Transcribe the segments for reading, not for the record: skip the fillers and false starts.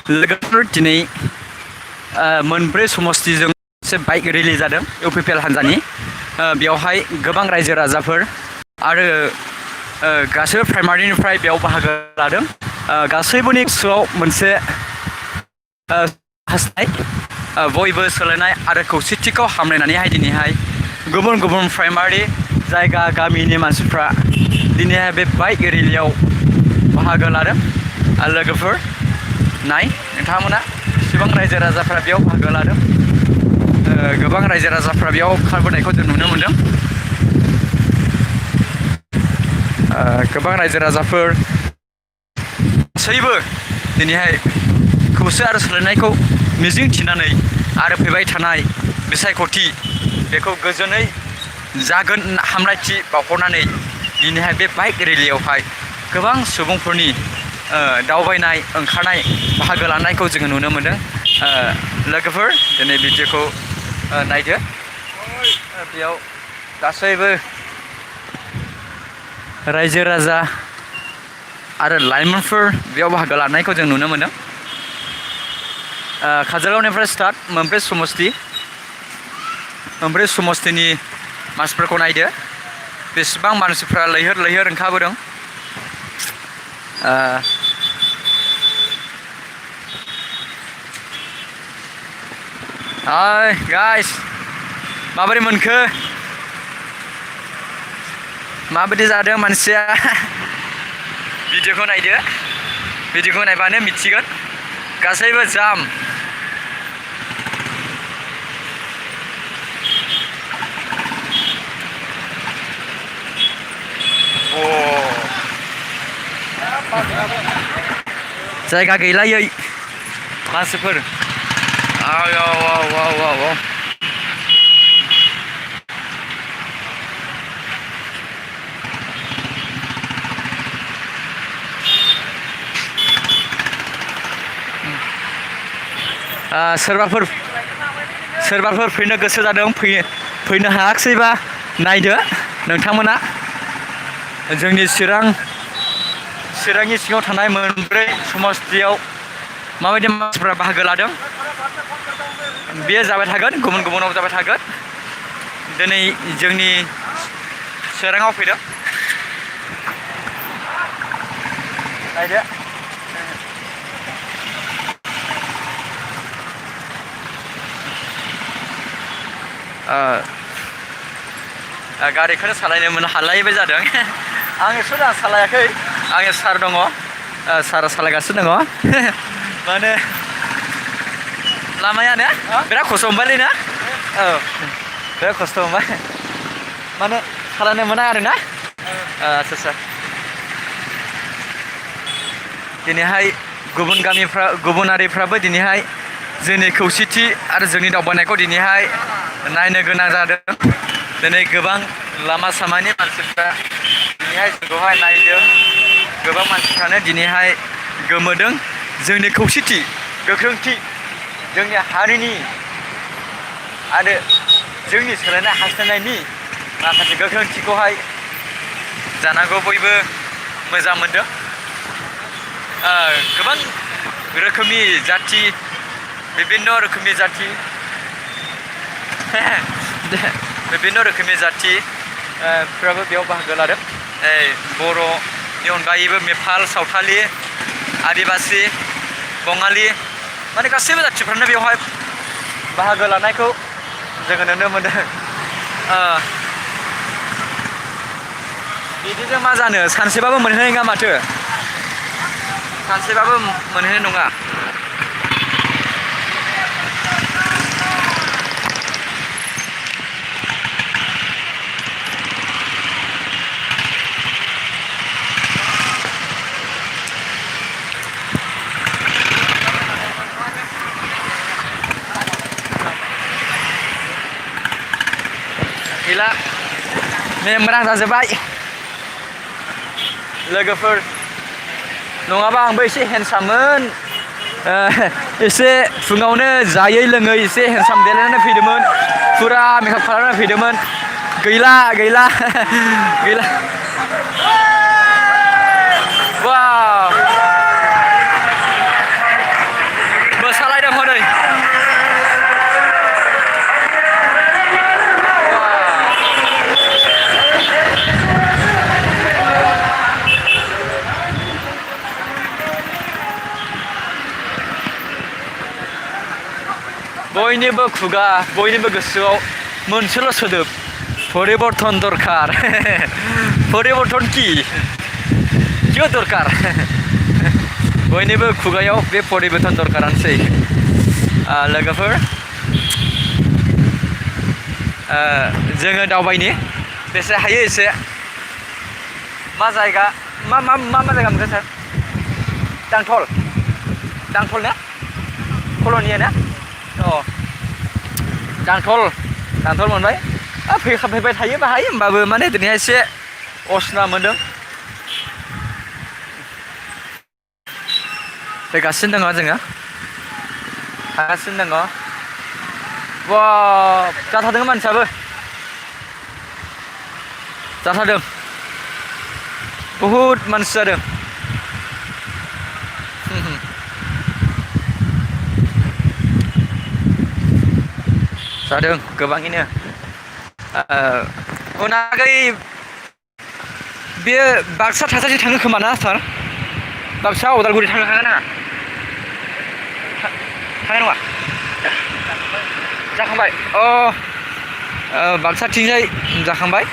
लोगोफोर दिनै मोनब्रै समस्तिजों मोनसे बाइक रेलि जादों इउपिपिएल हान्जानि बेवहाय गोबां रायजो राजाफोर आरो गासैबो प्राइमारिनिफ्राय बेयाव बाहागो लादों गासैबोनि गोसोआव मोनसे हास्थायनाय बयबो सोलायनाय आरो खौसेथिखौ हामलायनानैहाय दिनैहाय गुबुन गुबुन प्राइमारि जायगा गामिनि मानसिफ्रा दिनैहाय बे बाइक रेलियाव बाहागो लादों लोगोफोर नाय नोंथांमोना बेसेबां रायजो राजाफ्रा बेयाव बाहागो लादों गोबां रायजो राजाफ्रा बेयाव खारबोनायखौ जों नुनो मोनदों गोबां रायजो राजाफोर गासैबो दिनैहाय खौसे आरो सोलायनायखौ मिजिं थिनानै आरो फैबाय थानाय बिसायख'थि बेखौ गोजोनै जागोन हामलायथि बावहरनानै दिनैहाय बे बाइक रेलियावहाय गोबां सुबुंफोरनि दावबायनाय ओंखारनाय बाहागो लानायखौ जोङो नुनो मोनदों लोगोफोर दिनै भिडिअखौ नायदो बेयाव गासैबो रायजो राजा आरो लाइमोनफोर बेयाव बाहागो लानायखौ जों नुनो मोनदों काजोलगावनिफ्राय स्टार्ट मोनब्रै समस्तिनि मानसिफोरखौ नायदो बेसेबां मानसिफ्रा लैहोर लैहोर ओंखारबोदों हाय गाइस माबोरै मोनखो माबायदि जादों मानसिया भिडिअखौ नायदो भिडिअखौ नायबानो मिथिगोन गासैबो जाम जायगा गैलायै मानसिफोर सोरबाफोर फैनो गोसो जादों फैनो हायाखैसैबा नायदो नोंथांमोना जोंनि चिरांनि सिङाव थानाय मोनब्रै समस्तियाव माबायदि मानसिफ्रा बाहागो लादों बेयो जाबाय थागोन गुबुन गुबुनाव जाबाय थागोन दिनै जोंनि चिराङाव फैदों नायदो गारिखौनो सालायनो हालायैबो जादों आं सालायाखै आंनि सार दङ सारा सालायगासिनो दङ माने लामायानो बिराद खस्थ' मोनबायलै ना औ बिराद खस्थ' मोनबाय माने सालायनो मोना आरोना आच्छा दिनैहाय गुबुनारिफ्राबो दिनैहाय जोंनि खौसेथि आरो जोंनि दावबायनायखौ दिनैहाय नायनो गोनां जादों दिनै गोबां लामा सामानि मानसिफ्रा दिनैहाय जोंखौहाय नायदों गोबां मानसिफ्रानो दिनैहाय गोमोदों जोंनि खौसेथि गोख्रोंथि जोंनि हारिनि आरो जोंनि सोलायनाय हास्थायनायनि माखासे गोख्रोंथिखौहाय जानांगौ बयबो मोजां मोनदों गोबां रोखोमनि जाथि बिभिन्न रोखोमनि जाथि फ्राबो बेयाव बाहागो लादों बर'नि अनगायैबो नेपाल सावथालि आदिबासि बङालि माने गासैबो जाथिफ्रानो बेवहाय बाहागो लानायखौ जोङो नुनो मोनदों बिदिजों मा जानो सानसेबाबो मोनहैनाय नङा माथो सानसेबाबो मोनहैनाय नङा गैला मेंग्रा जाजोब्बाय लोगोफोर नङाबा आंबो एसे हेन्डसाममोन एसे फुङावनो जायै लोङै एसे हेन्डसाम देलायनानै फैदोंमोन फुरा मेकआप खालामनानै फैदोंमोन गैला वाव बयनिबो खुगा बयनिबो गोसोआव मोनसेल' सोदोब परिबर्तन दरकार परिबर्तन क्यों दरकार बयनिबो खुगायाव बे परिबर्तन दरकारानोसै लोगोफोर जोङो दावबायनि बेसे हायो एसे मा जायगा मा जायगा मोनगोन सार दांथल ना कल'निया ना दांथल मोनबाय फैबाय थायो बाहाय होमबाबो माने दिनैहाय एसे असना मोनदों फैगासिनो दङ जोङो थांगासिनो दङ बा जाथारदों मानसियाबो जाथारदों बहुद मानसि जादों जादों गोबाङैनो उनागै बे बाक्सा थासारि थाङो खोमा ना सार बाक्सा उदालगुरि थांनो हागोन ना थांनाय नङा जाखांबाय बाक्साथिंजाय जाखांबाय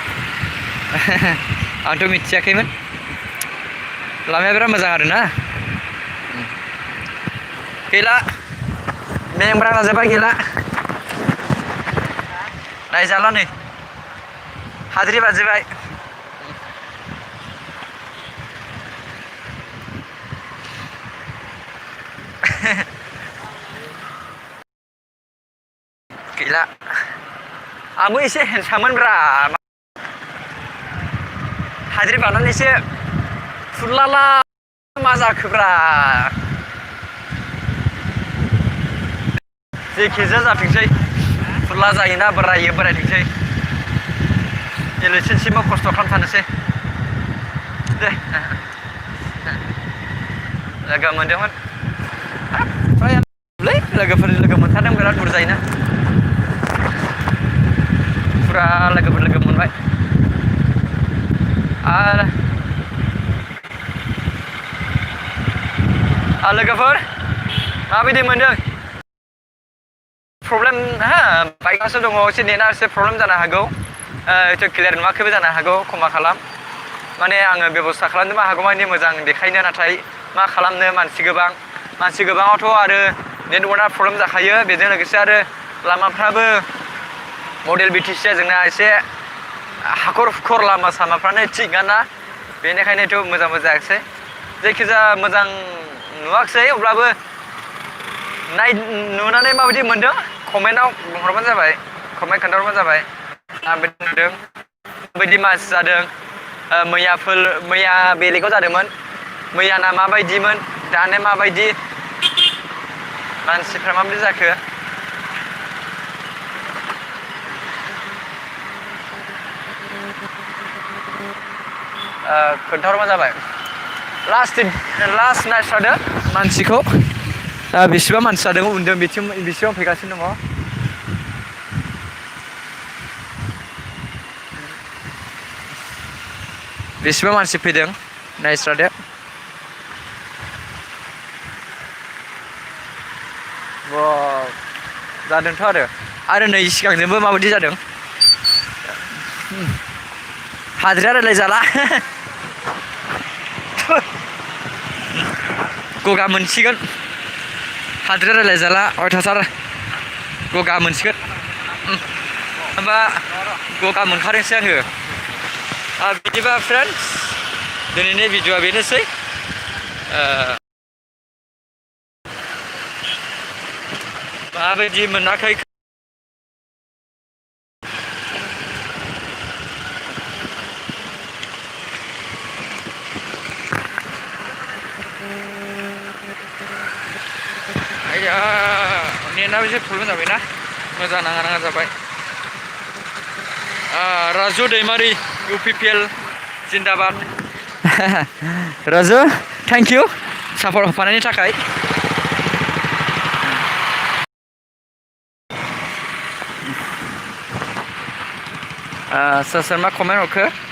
आंथ' मिथियाखैमोन लामाया बिराद मोजां आरोना गैला मेंब्रा जाजोब्बाय गैला नायजाला नै हाद्रि बाजिबाय गैला आंबो एसे हेंसामोनब्रा हाद्रि बानानैसो फुरलाला मा जाखोब्रा जेखिजाया जाथोंसै फुरला जायोना बोरायथोंसै इलेक्सनसिमाव खस्थ' खालामथारनोसै दे लोगो मोनदोंमोन लोगोफोरनि लोगो मोनथारदों बिराद बुरजायैनो फुरा लोगोफोर लोगो मोनबाय आरो लोगोफोर माबायदि मोनदों प्रब्लेम बाइकआसो दङ एसे नेटआ एसे प्रब्लेम जानो हागौ एथ' क्लियार नुवाखैबो जानो हागौ क्षमा खालाम माने आङो बेब'स्था खालामनोबो हागौ माने मोजां देखायनो नाथाय मा खालामनो मानसि गोबाङावथ' आरो नेटवर्कआ प्रब्लेम जाखायो बेजों लोगोसे आरो लामाफ्राबो मडेल BTC जोंना एसे हाखर हुखर लामा सामाफ्रानो थिग नङा बेनिखायनोथ' मोजांबो जायाखिसै जायखिजाया मोजां नुवाखिसै अब्लाबो नुनानै माबायदि मोनदों कमेन्टआव बुंहरबानो जाबाय कमेन्ट खोन्थाहरबानो जाबाय माबायदि नुदों माबायदि मानसि जादों मैया बेलेगाव जादोंमोन मैयाना माबायदिमोन दानो माबायदि मानसिफ्रा माबायदि जाखो खोन्थाहरबानो जाबाय लास्ट नायस्रादो मानसिखौ बेसेबां मानसि जादों उन्दों बेसेबां फैगासिनो दङ बेसेबां मानसि फैदों नायस्रादो जादोंथ' आरो नै सिगांजोंबो माबायदि जादों हाद्रिया रायलायजाला गगा मोनसिगोन हाद्रिया रायलायजाला अयथासार गगा मोनसिगोन होमबा गगा मोनखादोंसै आङो बिदिबा फ्रेन्ड्स दिनैनि भिडिअ'आ बेनोसै माबायदि मोनाखै नेटआबो एसे प्रब्लेम जाबायना मोजां नाङा जाबाय राजु दैमारि UPPL Zindabad Raju thank you support होफानायनि थाखाय सोर मा कमेन्ट हरखो